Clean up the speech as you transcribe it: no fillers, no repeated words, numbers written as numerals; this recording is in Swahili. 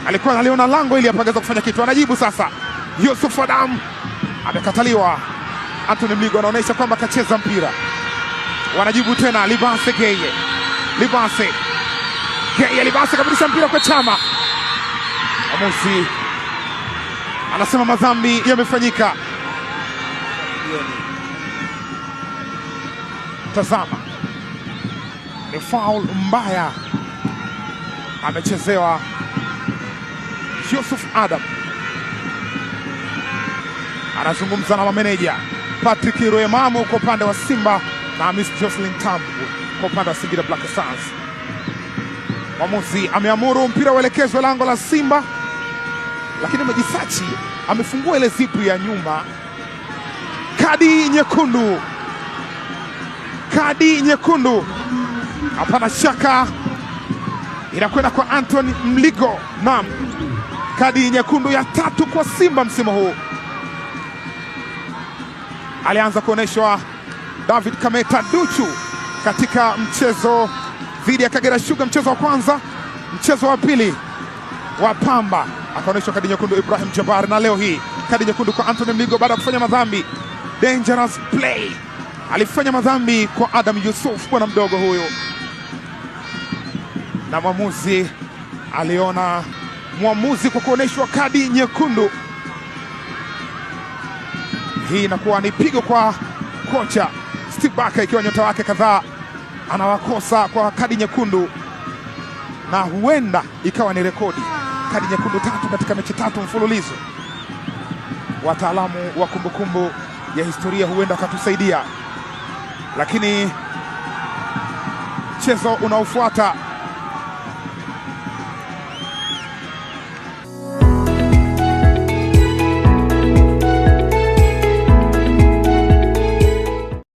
Alikuwa analiona lango ili apangeza kufanya kitu. Anajibu sasa Yusuf Adam, amekataliwa. Anthony Mligo anaonyesha kwamba kacheza mpira. Wanajibu tena Libase Geye, Libase Geye, Libase kapitisha mpira kwa Chama. Mwamuzi anasema madhambi yamefanyika. Tazama, ni foul mbaya amechezewa Yusuf Adam. Anazungumza na mameneja Patrick Rwemamu kwa upande wa Simba na Miss Jocelyn Tambu kwa upande wa Singida Black Stars. Mwamuzi ameamuru mpira uelekezwe lango la Simba, lakini Mejisachi amefungua ile zipu ya nyuma. Kadi nyekundu, kadi nyekundu, hapana shaka inakwenda kwa Anthony Mligo. Naam, kadi nyekundu ya tatu kwa Simba msimu huu. Alianza kuonyeshwa David Kameta Duchu katika mchezo dhidi ya Kagera Sugar, mchezo wa kwanza. Mchezo wa pili wa Pamba akaonyeshwa kadi nyekundu Ibrahim Jabbar, na leo hii kadi nyekundu kwa Anthony Mligo baada ya kufanya madhambi. Dangerous play, alifanya madhambi kwa Adam Yusuf, bwana mdogo huyu, na mwamuzi aliona mwamuzi kwa kuonyeshwa kadi nyekundu. Hii inakuwa ni pigo kwa kocha Steve Barker, ikiwa nyota wake kadhaa anawakosa kwa kadi nyekundu, na huenda ikawa ni rekodi, kadi nyekundu tatu katika mechi tatu mfululizo. Wataalamu wa kumbukumbu ya historia huenda wakatusaidia, lakini mchezo unaofuata